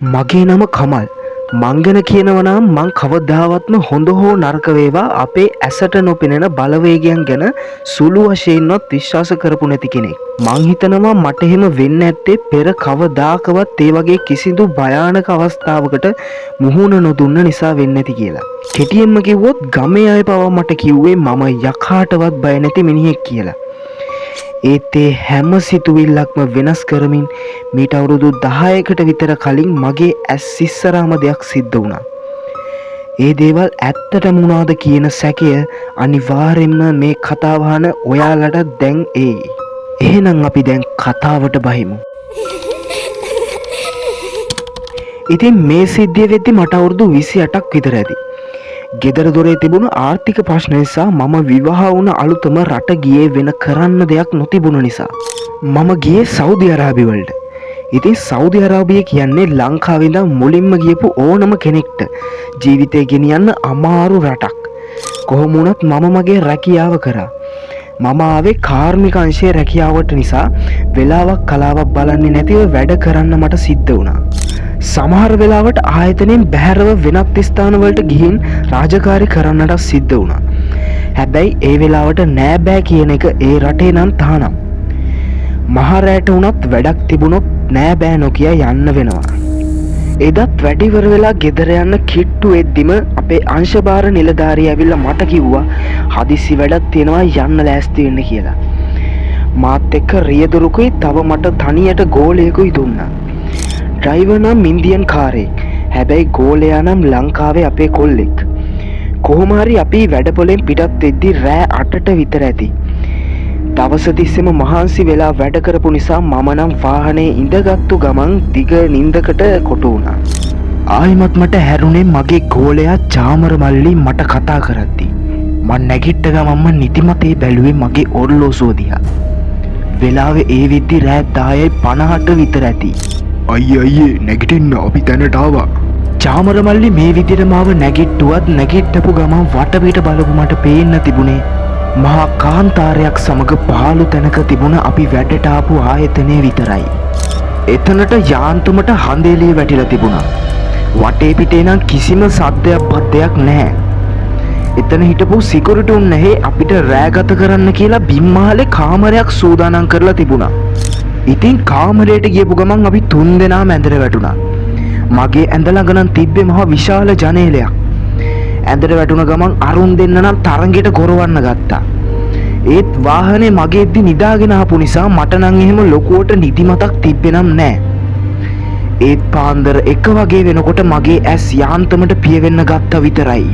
මගේ නම කමල්. මං ගැන කියනවා නම් මං කවදාවත්ම හොඳ හෝ නරක වේවා අපේ ඇසට නොපෙනෙන බලවේගයන් ගැන සුළු වශයෙන්වත් විශ්වාස කරපු නැති කෙනෙක්. මං හිතනවා මට එහෙම වෙන්න ඇත්තේ පෙර කවදාකවත් ඒ වගේ කිසිදු භයානක අවස්ථාවකට මුහුණ නොදුන්න නිසා වෙන්න ඇති කියලා. කෙටියෙන්ම කිව්වොත් ගමේ අය පවා මට කිව්වේ මම යකාටවත් බය නැති මිනිහෙක් කියලා. ඒත් ඒ හැම සිතුවිල්ලක්ම වෙනස් කරමින් මීට අවුරුදු 10කට විතර කලින් මගේ ඇස් ඉස්සරහම දෙයක් සිද්ධ වුණා. ඒ දේවල් ඇත්තටම වුණාද කියන සැකය අනිවාර්යෙන්ම මේ කතාව අහන ඔයාලට දැන් එයි. එහෙනම් අපි දැන් කතාවට බහිමු. ඉතින් මේ සිද්ධිය වෙද්දි මට අවුරුදු 28ක් විතර ඇති. ගෙදර දොරේ තිබුණු ආර්ථික ප්‍රශ්න නිසා මම විවාහ වුණ අලුතම රට ගියේ වෙන කරන්න දෙයක් නොතිබුණ නිසා. මම ගියේ සෞදි අරාබි වලට. ඉතින් සෞදි අරාබිය කියන්නේ ලංකාවේ ඉඳන් මුලින්ම ගියපු ඕනම කෙනෙක්ට ජීවිතය ගෙනියන්න අමාරු රටක්. කොහොම වුණත් මම මගේ රැකියාව කරා. මම ආවේ කාර්මික අංශයේ රැකියාවට නිසා වෙලාවක් කලාවක් බලන්නේ නැතිව වැඩ කරන්න මට සිද්ධ වුණා. සමහර වෙලාවට ආයතනයෙන් බැහැරව වෙනත් ස්ථානවලට ගිහින් රාජකාරි කරන්නට සිද්ධ වුණා. හැබැයි ඒ වෙලාවට නෑ බෑ කියන එක ඒ රටේ නම් තහනම්. මහ රෑට වුණත් වැඩක් තිබුණොත් නෑ බෑ නොකිය යන්න වෙනවා. එදත් වැඩ ඉවර වෙලා ගෙදර යන්න කිට්ටු වෙද්දිම අපේ අංශභාර නිලධාරියා ඇවිල්ලා මට කිව්වා හදිසි වැඩක් තියෙනවා යන්න ලෑස්ති වෙන්න කියලා. මාත් එක්ක රියදුරුකුයි තව මට තනියට ගෝලයකුයි දුන්නා. ඩ්‍රයිවර් නම් ඉන්දියන් කාරයෙක්. හැබැයි ගෝලයා නම් ලංකාවේ අපේ කොල්ලෙක්. කොහොම හරි අපි වැඩපොලෙන් පිටත් වෙද්දි රෑ 8ට විතර ඇති. දවස තිස්සෙම මහන්සි වෙලා වැඩ කරපු නිසා මම නම් වාහනේ ඉඳගත්තු ගමන් දිග නින්දකට කොටු වුණා. ආයිමත් මට හැරුණේ මගේ ගෝලයා චාමර මල්ලි මට කතා කරද්දි. මං නැගිට්ට ගමන්ම නිදිමතේ බැලුවේ මගේ ඔරලෝසුව දිහා. වෙලාව ඒ වෙද්දි රෑ 10:50ට විතර ඇති. අයියේ අයියේ නැගිටින්න අපි තැනට ආවා. චාමර මල්ලි මේ විදිහට මාව නැගිට්ටුවත් නැගිට්ටපු ගමන් වටපිට බලපු මට පේන්න තිබුණේ මහා කාන්තාරයක් සමග පාළු තැනක තිබුණ අපි වැඩට ආපු ආයතනය විතරයි. එතනට යාන්තමට හඳ එළිය වැටිලා තිබුණා. වටේ පිටේ නම් කිසිම සද්දයක් පද්දයක් නැහැ. එතන හිටපු සිකියුරිටි උන් නැහැ අපිට රෑ ගත කරන්න කියලා බිම්මහලේ කාමරයක් සූදානම් කරලා තිබුණා. ඉතින් කාමරයට ගියපු ගමන් අපි තුන් දෙනාම ඇඳට වැටුණා. මගේ ඇඳ ළඟ නම් තිබ්බේ මහා විශාල ජනේලයක්. ඇඳට වැටුණ ගමන් අරුන් දෙන්න නම් තරඟෙට ගොරවන්න ගත්තා. ඒත් වාහනේ මගේ එද්දි නිදාගෙන ආපු නිසා මට නම් එහෙම ලොකුවට නිදිමතක් තිබ්බේ නම් නෑ. ඒත් පාන්දර 1 වගේ වෙනකොට මගේ ඇස් යාන්තමට පියවෙන්න ගත්තා විතරයි.